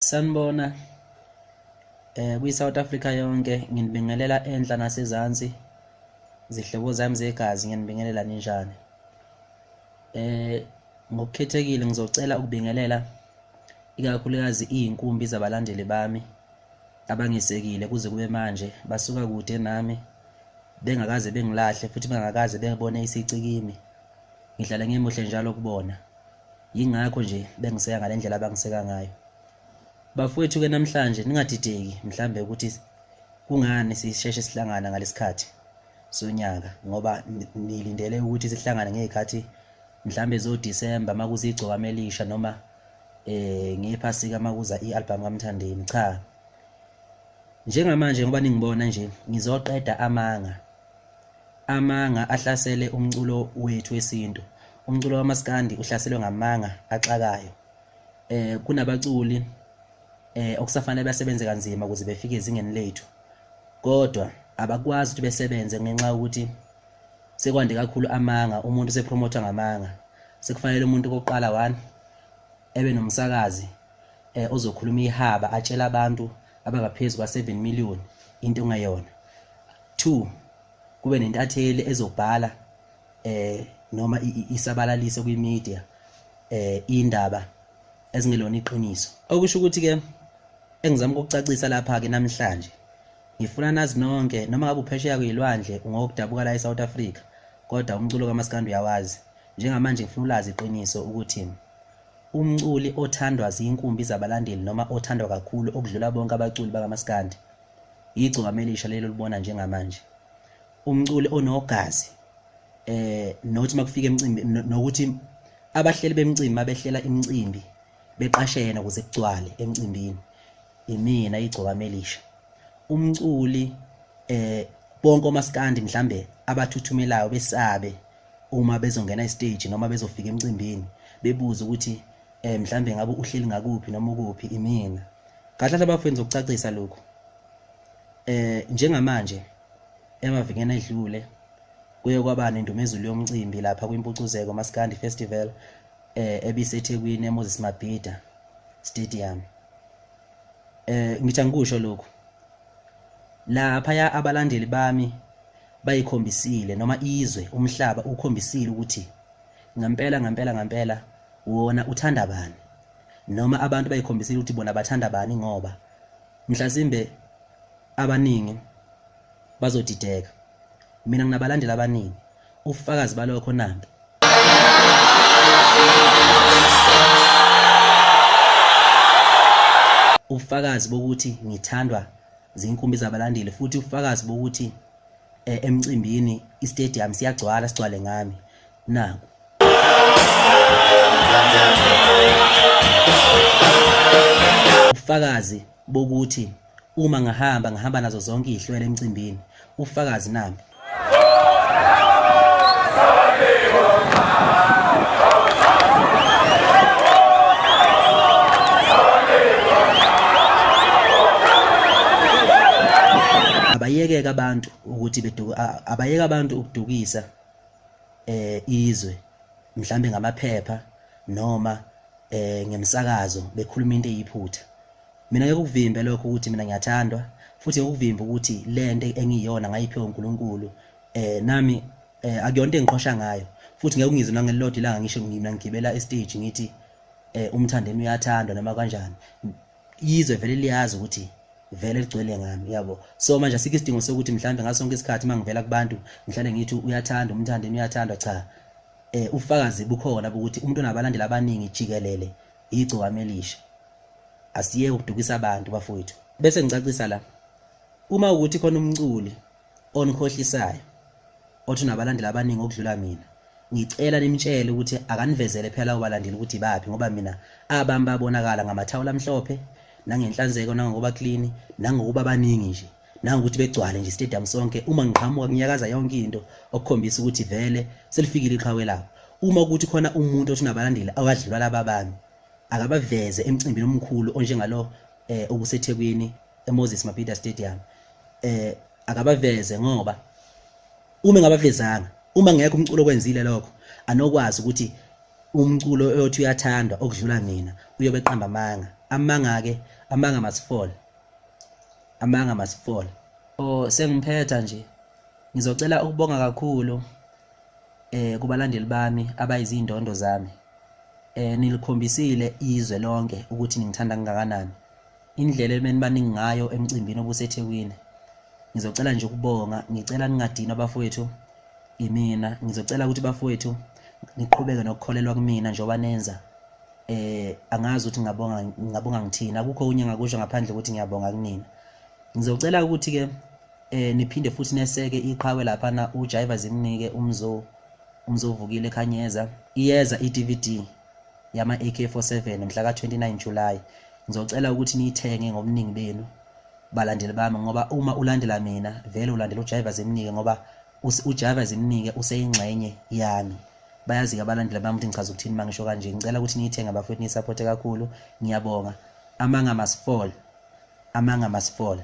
Sanibona kwi-South Africa yonke nginibingelela enhla nasezansi zihlobo zami zegazi ngiyanibingelela ninjani. Ngokukhethekile ngizocela ukubingelela ikakhulukazi iy'nkumbi zabalandeli bami abangisekile kuze kube manje basuka kude nami bengakaze bengilahle futhi bengakaze bebone isici kimi. Ngihlale ngimuhle njalo kubona. Yingakho nje bengiseka ngale ndlela abangiseka ngayo. Bafowethu-ke namhlanje ningadideki mhlambe ukuthi kungani sisheshe sihlangana ngalesikhathi sonyaka ngoba nilindele ukuthi sihlangane ngey'khathi mhlambe zoDisemba uma kuza igcokama elisha noma ngephasika uma kuza i-album kaMthandeni. Cha, njengamanje ngoba ningibona nje ngizoqeda amanga. Amanga ahlasele umculo wethu wesintu. Umculo kamaskandi uhlaselwe ngamanga axakayo. Kunabaculi okusafanele basebenze kanzima ukuze befike ezingeni lethu. Kodwa abakwazi ukuthi besebenze ngenxa yokuthi sekwande kakhulu amanga, umuntu usepromotha ngamanga. Sekufanele umuntu okokuqala one ebe nomsakazi ozokhuluma ihaba atshela abantu abangaphezu kwa-7 million into ongeyona. 2 kube nentatheli ezobhala noma isabalalise kwi-media indaba ezingelona iqiniso. Okusho ukuthi ke engizama ukukucacisa lapha ke namhlanje ngifuna nazi nonke noma ngabe uphesheya kuyilwandle ungokudabuka la eSouth Africa kodwa umculo kaMaskandi uyawazi. Njengamanje ngifuna ulazi iqiniso ukuthi umculi othandwa zinkumbi zabalandeli noma othandwa kakhulu okudlula bonke abaculi bakaMaskandi igcokama elisha lelo libona njengamanje. Umculi onogazi nothi makufika emcimbi nokuthi abahleli bemicimbi mabehlela imicimbi beqashe yena ukuze kugcwale emcimbini, imina igcokama elisha. Umculi bonke omaskandi mhlambe abathuthumelayo besabe uma bezongena estage noma bezofika emcimbini bebuze ukuthi mhlambe ngabe uhleli ngakuphi noma ukuphi, imina. Kahle kahle bafowethu ngizokucacisa lokhu. Njengamanje emavikini edlule kuye kwaba nendumezulu yomcimbi lapha kwiMpucuzeko Maskandi Festival ebiseThekwini eMoses Mabhida Stadium. Ngithi angikusho lokhu. Lapha abalandeli bami bayikhombisile noma izwe umhlaba ukhombisile ukuthi ngempela ngempela ngempela wona uthanda bani noma abantu bayikhombisile ukuthi bona bathanda bani ngoba mhlasimbe abaningi bazodideka. Mina nginabalandeli abaningi, ubufakazi balokho nampi. Ubufakazi bokuthi ngithandwa zinkumbi zabalandeli futhi ubufakazi bokuthi emcimbini istadium siyagcwala sigcwale ngami naku. Ubufakazi bokuthi uma ngihamba ngihamba nazo zonke izihlwele emcimbini, ubufakazi nampi. Abayekeke abantu ukuthi abayeke abantu ukudukisa izwe mhlambe ngamaphepha noma ngemsakazo bekhuluma into eyiphutha. Mina ngeke ukuvimbe lokho ukuthi mina ngiyathandwa futhi ngeke ukuvimbe ukuthi lento engiyona ngayiphiwe uNkulunkulu nami akuyona into engiqhosha ngayo futhi ngeke ungizwe nangelilodwa ilanga ngisho mina ngigibela estage ngithi uMthandeni uyathandwa noma kanjani. Izwe vele liyazi ukuthi vele ligcwele ngami, yabo. So manje asikho isidingo sokuthi mhlambe ngaso sonke isikhathi mangivela kubantu ngihlale ngithi uyathanda uMthandeni uyathandwa, cha. Ubufakazi bukhona bokuthi umuntu onabalandeli abaningi jikelele igcokama elisha. Asiyeke ukudukisa abantu bafowethu. Bese ngicacisa la, uma ukuthi khona umculi onikhohlisayo othi unabalandeli abaningi okudlula mina, ngicela nimtshele ukuthi akanivezele phela labo balandeli ukuthi baphi, ngoba mina abami babonakala ngamathawula amhlophe nangenhlanzeko nangokuba clean nangokuba baningi nje nangokuthi begcwale nje stadium sonke. Uma ngiqhamuka kunyakaza yonke into okukhombisa ukuthi vele selifikile iqhawe labo. Uma ukuthi khona umuntu othi unabalandeli awadlula laba bami, akabaveze emcimbini omkhulu onjengalo obuseThekwini eMoses Mabhida Stadium. Akabaveze ngoba uma engabavezanga, uma ngekho umculo okwenzile lokho, anokwazi ukuthi umculo oyothi uyathandwa okudlula mina uyobe eqamba amanga. Amanga-ke, amanga must fall, amanga must fall. Oh, sengiphetha nje, ngizocela ukubonga kakhulu kubalandeli bami abayizindondo zami. Nilikhombisile izwe lonke ukuthi ningithanda kangakanani, indlela ebenibaningi ngayo emcimbini obuseThekwini. Ngizocela nje ukubonga, ngicela ningadinwa bafowethu imina. Ngizocela ukuthi bafowethu niqhubeke nokukholelwa kumina njengoba nenza. Angazi ukuthi ngingabonga ngingabonga ngithini, akukho okunye engingakusho ngaphandle kokuthi ngiyabonga kunina. Ngizocela ukuthi-ke niphinde futhi neseke iqhawe laphana uJaiva Zimnike, uMzo uMzovukile Khanyeza. Iyeza i-DVD yama AK47 mhla ka-29 July. Ngizocela ukuthi niyithenge ngobuningi benu balandeli bami, ngoba uma ulandela mina vele ulandela uJaiva Zimnike, ngoba uJaiva Zimnike useyingxenye yami. Bayazi-ke abalandeli bami ukuthi ngichaza ukuthini uma ngisho kanje. Ngicela ukuthi niyithenge bafowethu, niyisapothe kakhulu. Ngiyabonga. Amanga must fall, amanga must fall.